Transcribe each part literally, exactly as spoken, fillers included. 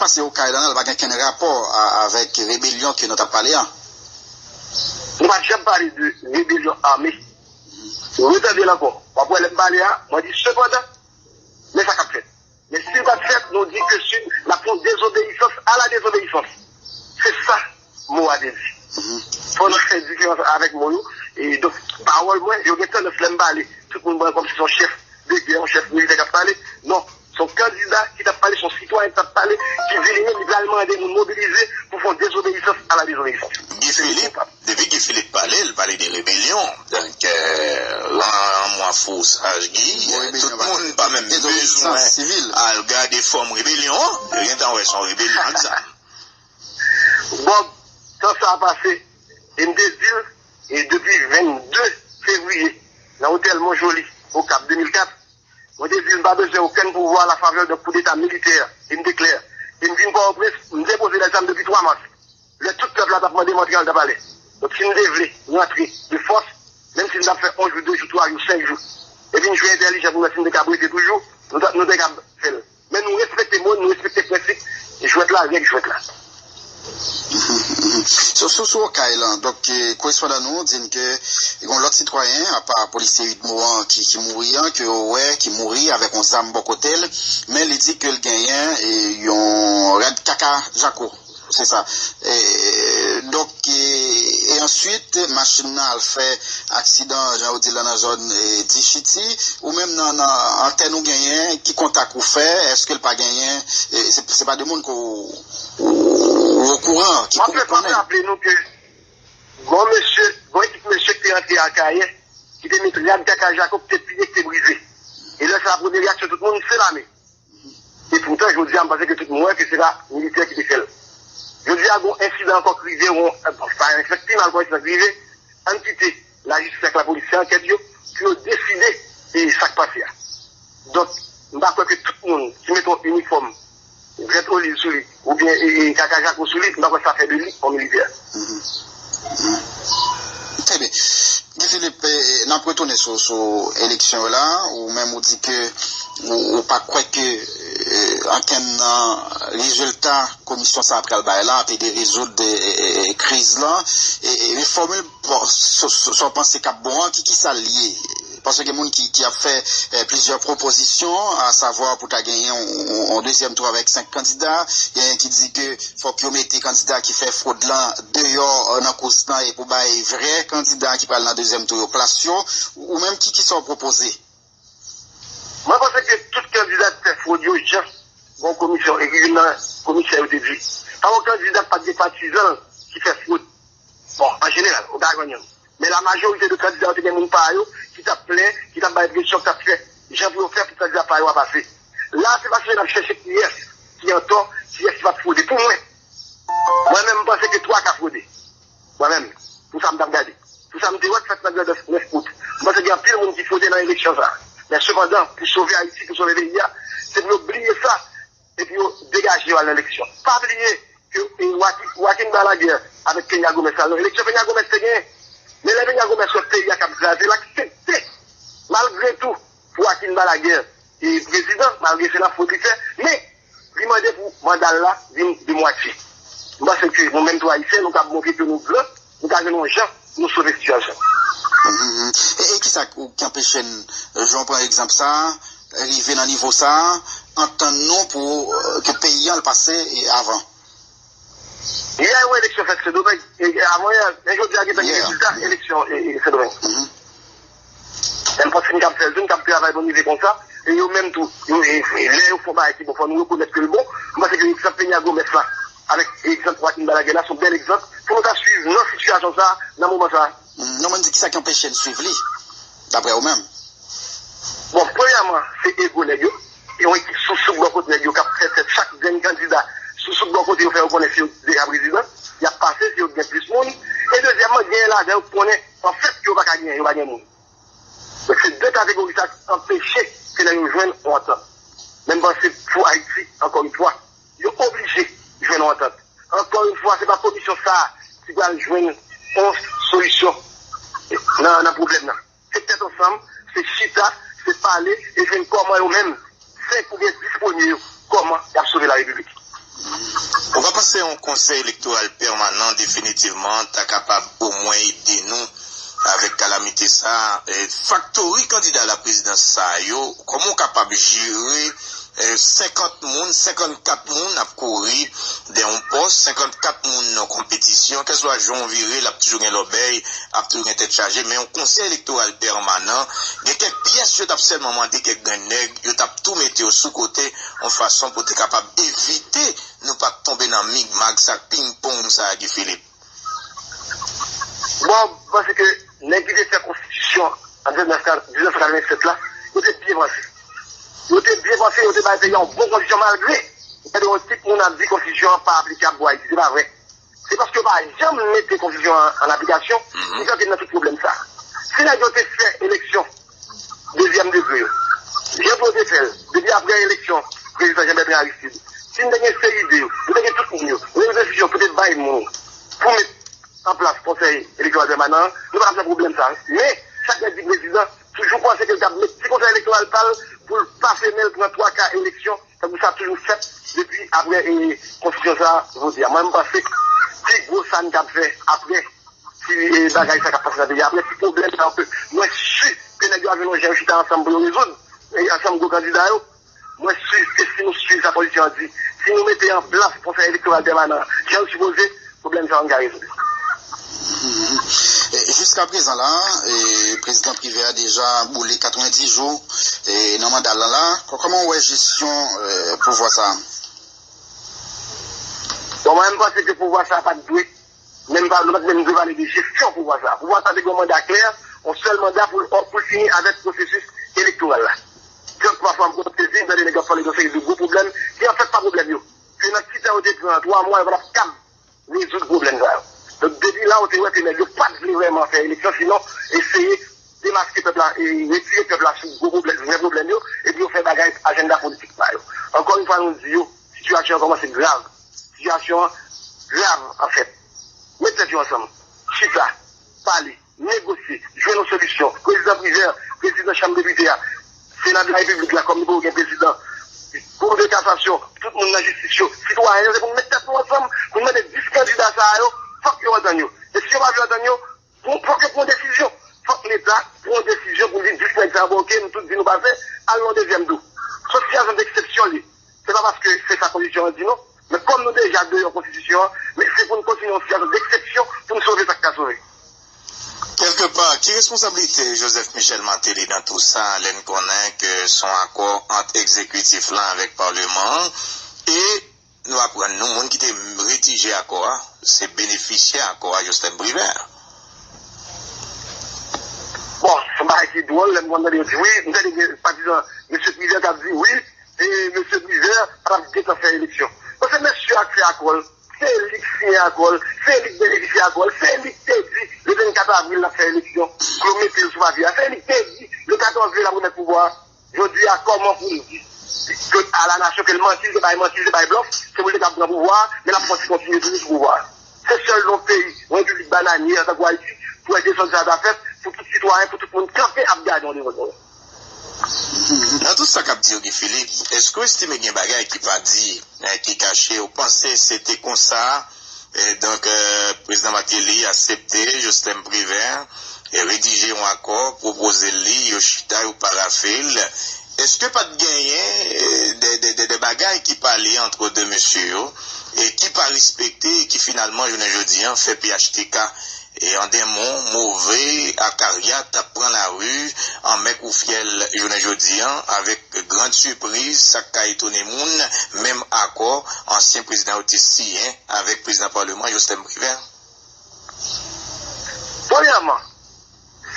se Okay la, li pa gen kenn rapò a- avèk rebelyon ke nou t ap pale a. Nou pa janm pale de rebelyon ame. Retande l ankò. W ap wè lè m pale a, mwen di sepandan, men sa k ap fèt. Men si l pa t fèt, nou di ke si l ap fè yon dezobeyisans a la dezobeyisans. Se sa mo a te di. Fò nou fè diferans avèk mo yo. E donk, pawòl mwen, yo gen tandans lè m pale, tout moun pran kòm si se yon chèf de gè, yon chèf militè k ap pale. Non, se yon kandida ki t ap pale, se yon sitwayen ki t ap pale, ki di li menm li pral mande moun mobilize pou fè yon dezobeyisans a la dezobeyisans. Guy Philippe, depi Guy Philippe pale, l pale de rebelyon. Donk, euh, lan mwa fou saj Guy, tout moun pa menm bezwen al gade fòm rebelyon an. Yo gentan wè se yon rebelyon ak zam. Bob, tan sa a pase, e m te di l, e depi vennde fevriye, nan otèl Mont Joli, Okap, de mil kat, mwen te di l m pa bezwen okenn pouvwa a la favè de koudeta militè, e m te klè. E m vin Pòtoprens, m depoze lèzam depi twa mas. Lè tout pèp la t ap mande m antre anndan palè. Donk, si m te vle rantre de fòs, menm si m t ap fè yon jou, de jou, twa jou, senk jou, epi m jwe entèlijan pou m wè si m te kab rete toujou, nou ta- nou te kab fè l. Men nou respekte mo n, nou respekte prensip jwèt la, règ jwèt la. Sou sou sou Okay lan, donk, korespondan nou di n ke gen yon lòt sitwayen apa polisye Udmo an ki ki mouri an, ke yo wè ki mouri avèk yon zam bò kote l, men li di ke l genyen yon rad kaka jako. Se sa. Donk, e answit machin nan al fè aksidan jan yo di l lan nan zòn Dichiti. Ou menm nan antèn ou genyen, ki kontak ou fè? Èske l pa genyen? Se pa de moun ke ou okouran, ki konnen? Raple nou ke gon mesye, gon ekip mesye ki te rantre Akayè, ki te met rad kaka jako ki te pliye, ki te brize. E lè sa a premye reyaksyon tout moun se lame. E poutan jodi a m panse ke tout moun wè ke se pa militè ki te fè l. Jodi a gon ensidan ankò k rive, gon, pa ensidan, pi mal gon ensidan k rive, ann kite lajistis ak lapolis fè ankèt yo pou yo deside e sa k pase a. Donk, m pa kwè ke tout moun ki mete yon inifòm vèt oliv sou li oubyen e, e, kaka jako sou li, m pa kwè sa fè de li yon militè. Trè byen. Guy Philippe, n ap retounen sou sou eleksyon yo la. Ou menm ou di ke ou pa kwè ke ankenn nan rezilta komisyon sa a pral bay la ap ede rezoud kriz lan. Men fòmil sa w panse k ap bon an, ki ki sa l ye? Paske gen moun ki ki ap fè plizyè pwopozisyon, asavwa pou ta genyen yon dezyèm tou avèk senk kandida. Genyen ki di ke fòk yo mete kandida ki fè fwod lan deyò nan kous lan e pou bay vrè kandida ki pral nan dezyèm tou yo plas yo. Ou menm, ki ki sa w pwopoze? Mwen panse ke tout kandida ki fè fwod yo, jan gon komisyon, e ki vin nan komisè yo te di, pa gon kandida k pa t gen patizan l ki fè fwod. Bon, an jeneral, ou ka jwenn youn. Men la majorite de kandida yo te gen moun pa yo ki t ap plen, ki t ap bay presyon, ki t ap fè jan pou yo fè pou kandida pa yo a pase. La se paske n ap chèche kiyès ki antò, kiyès ki pa t fwode. Pou mwen, mwen menm m panse ke twa ka fwode. Mwen menm, pou sa m t ap gade. Pou sa m te wè k fèt nan Grandans nèf out, m panse gen anpil moun ki fwode nan eleksyon sa a. Men sepandan, pou sove Ayiti, pou sove peyi a, se pou yo bliye sa epi yo degaje yo al nan eleksyon. Pa bliye ke Joaquin Balaguer avèk Peña Gómez al nan eleksyon, Peña Gómez te genyen. Men lè Peña Gómez wè peyi a k ap kraze, l aksepte, malgre tou, pou Joaquin Balaguer e prezidan, malgre se nan fwod li fè, men li mande pou manda l la vin de mwatye. M panse ke nou menm tou Ayisyen, nou kab montre ke nou gran, nou ka jwenn yon jan pou nou sove sitiyasyon. E kisa ki anpeche n, jan w pran egzanp sa a, rive nan nivo sa a, antann nou pou ke peyi a al pase avan? Yè yon eleksyon fèt Sendomeng, avan yè, men jodi a gentan gen rezilta eleksyon Sendomeng. Men m panse n kab fè l tou, n kab travay bon rive konsa. E yo menm tou, lè yo fè yon bagay ki bon, fò nou rekonèt ke l bon. M panse ke egzanp Peña Gómez la, avèk egzanp Joaquin Balaguer la, se yon bèl egzanp pou nou ta swiv nan sitiyasyon sa a, nan moman sa a. Non, mwen di, kisa ki anpeche n swiv li, daprè ou menm? Bon, premyèman, se ego nèg yo. Yon ekip sousou k bò kot nèg yo k ap fè tèt chak grenn kandida sousou k bò kote yo fè yo konnen se yo ki deja prezidan. Y ap pase, se yo ki gen plis moun. E dezyèmman, genyen ladan yo ki konnen anfèt ke yo pa ka genyen, yo pa gen moun. Donk se de kategori sa ki anpeche ke nèg yo jwenn yon antant. Men m panse pou Ayiti, ankò yon fwa, yo oblije jwenn yon antant. Ankò yon fwa, se pa komisyon sa a ki pral jwenn yon solisyon nan nan pwoblèm nan. Se tèt ansanm, se chita, se pale e jwenn kòman yo menm, senk oubyen dis premye yo, kòman y ap sove larepiblik. Ou pa panse yon konsèy elektoral pèmanan definitivman ta kapab omwen ede nou avèk kalamite sa a? E, faktori kandida laprezidans sa yo, kòman w kapab jere, e, senkant moun, senkannkat moun ap kouri dèyè yon pòs, senkannkat moun nan konpetisyon, kèlswa jan w vire l, ap toujou gen lòbèy, ap toujou gen tèt chaje, men yon konsèy elektoral pèmanan, gen kèk pyès yo t ap sèlman mande kèk grenn nèg, yo t ap tou mete yo sou kote, yon fason pou te kapab evite nou pa t tonbe nan migmag sa, pingpong sa a, Guy Philippe? Bon, m panse ke nèg ki te fè konstitisyon an diznèf katrevennsèt la, yo te byen panse. Yo te byen panse, yo te bay peyi a yon bon konstitisyon malgre gade yon ekip moun ap di konstitisyon an pa aplikab pou Ayiti. Se pa vre. Se paske yo pa janm mete konstitisyon an an aplikasyon ki fè ke n nan tout pwoblèm sa. Si nèg yo te fè eleksyon dezyèm degre yo, jan pou yo te fè l, depi apre eleksyon prezidan Jean Bertrand Aristide, si n te gen C I D yo, nou te gen tout moun yo, rezo sosyo pou te bay moun pou met an plas konsèy elektoral pèmanan an, nou pa t ap nan pwoblèm sa. Men, sa k nèg di prezidan toujou panse ke l t ap met ti konsèy elektoral pa l pou l pase men l pran twa ka eleksyon, tankou sa toujou fèt depi apre e, konstitisyon sa a vote a. Mwen, m panse pi gwo sa n t ap fè apre ti e, bagay sa k ap pase nan peyi a, apre ti pwoblèm sa yo ke mwen si ke nèg yo ap jwenn yon jan yo chita ansanm pou yo rezoud, e, ansanm gwo kandida yo, mwen si ke si nou swiv sa konstitisyon an di, si nou mete an plas konsèy elektoral pèmanan jan l sipoze, pwoblèm sa yo n ka rezoud. E, jiskaprezan la, e, prezidan Privè a deja boule katrevenndis jou e, nan manda l la. Kò- Kòman w wè jesyon e, pouvwa sa a? Bon, mwen, m panse ke pouvwa sa a pa t dwe, menm pa, nou pa t menm dwe pale de jesyon pouvwa sa a. Pouvwa sa a te gen yon manda klè, yon sèl manda pou l, pou l fini avèk pwosesis elektoral la. Kèk pafwa m konn sezi, m tande nèg yo ap pale de yon seri de gwo pwoblèm, ki anfèt pa pwoblèm yo. Se nan ti tan yo te pran, twa mwa, yo pa t ap kab rezoud pwoblèm sa yo. Donk, depi la, ou te wè ke nèg yo pa t vle vrèman fè eleksyon, sinon eseye demaske pèp la e retire pèp la sou gwo pwoblèm, vrè pwoblèm yo, epi yo fè bagay ajannda politik pa yo. Ankò yon fwa, nou di yo, sitiyasyon an kòmanse grav. Sitiyasyon an grav, anfèt. Met tèt yo ansanm, chita, pale, negosye, jwenn yon solisyon. Prezidan Privè, prezidan Chanm Depite a, Sena de la Repiblik la, kòm nou poko gen prezidan, Kou de kasasyon, tout moun nan jistis yo, sitwayen yo, se pou n met tèt nou ansanm, pou n mande dis kandida sa a yo, fòk yo antann yo. E si yo pa vle antann yo, pou, fòk yo pran desizyon. Fòk Leta pran desizyon pou l di dis nèg sa a, bon, oke, nou tout di nou pase, al nan yon dezyèm tou. Se yon sitiyasyon deksepsyon li. Se pa paske se sa konstitisyon an di non. Men kòm nou deja deyò konstitisyon an, men se pou n kontinye yon sitiyasyon deksepsyon pou n sove sa k ka sove. Kèlkepa, ki responsablite Joseph Michel Martelly nan tou sa, lè n konnen ke se yon akò ant egzekitif lan avèk palman an, e nou aprann nou, moun ki te redije akò a, se benefisyè akò a, Joslèn Privè. Bon, se yon bagay ki dwòl, lè m konn tande yo di wi, m tande gen patizan mesye Privè k ap di wi, e mesye Privè pa t ap gentan fè eleksyon. Bon, se mesye a k fè akò l, se li k siyen akò l, se li k benefisye akò l, se li k te di le vennkat avril l ap fè eleksyon pou yo mete l sou papye a, se li k te di le katòz me l ap remèt pouvwa a. Jodi a, kòman pou l di ke a la nasyon ke l manti, l te bay manti, l te bay blòf, se pou l te ka pran pouvwa a, men l ap kontinye toujou sou pouvwa a. Se sèl nan yon peyi, yon repiblik bananyè tankou Ayiti, pou wè dezòd sa ta fèt, pou tout sitwayen, pou tout moun kanpe ap gade yon dezòd. Nan tout sa k ap di yo, Guy Philippe, èske w estime gen bagay ki pa di, eh, ki kache? Ou panse se te konsa, eh, donk, eh, prezidan Martelly aksepte Joslèn Privè, eh, redije yon akò, pwopoze l li, yo chita, yo parafe l? Èske pa t genyen, eh, de, de, de, de bagay ki pale ant de mesye yo, e ki pa respekte, e ki finalman, jounen jodi a, fè P H T K e an de mo, move akarya t ap pran lari an mèk ou fyèl jounen jodi a, avèk grann sipriz, sa k ka etone moun, menm akò ansyen prezidan yo te siyen avèk prezidan palman, Joslèn Privè. Premyèman,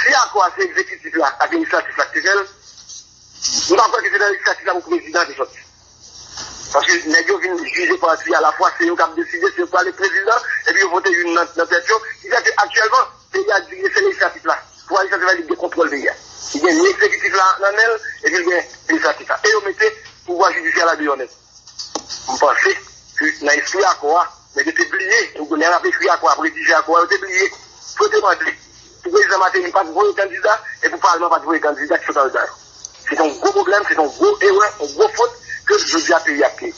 si akò a se egzekitif la ak lejislatif la ki te fè l, m pa kwè ke se nan lejislatif la pou prezidan te sòti. Paske nèg yo vin jije pati alafwa, se yo k ap deside, se yo k prale prezidan, epi yo vote youn nan, nan tèt yo, ki fè ke aktyèlman, peyi a dirije se lejislatif la. Pouvwa lejislatif la, li gen kontwòl peyi a. Li gen ni egzekitif la nan men l, epi l gen lejislatif la. E yo mete pouvwa jidisyè la deyò nèt. M panse ke nan espri akò a, nèg yo te bliye, lè y ap ekri akò a, ap redije akò a, yo te bliye pou yo te mande pou prezidan Martelly pa t voye kandida e pou palman pa t voye kandida ki sot andan yo. Se te yon gwo pwoblèm, se te yon gwo erè, yon gwo fot ke jodi a peyi a ap peye.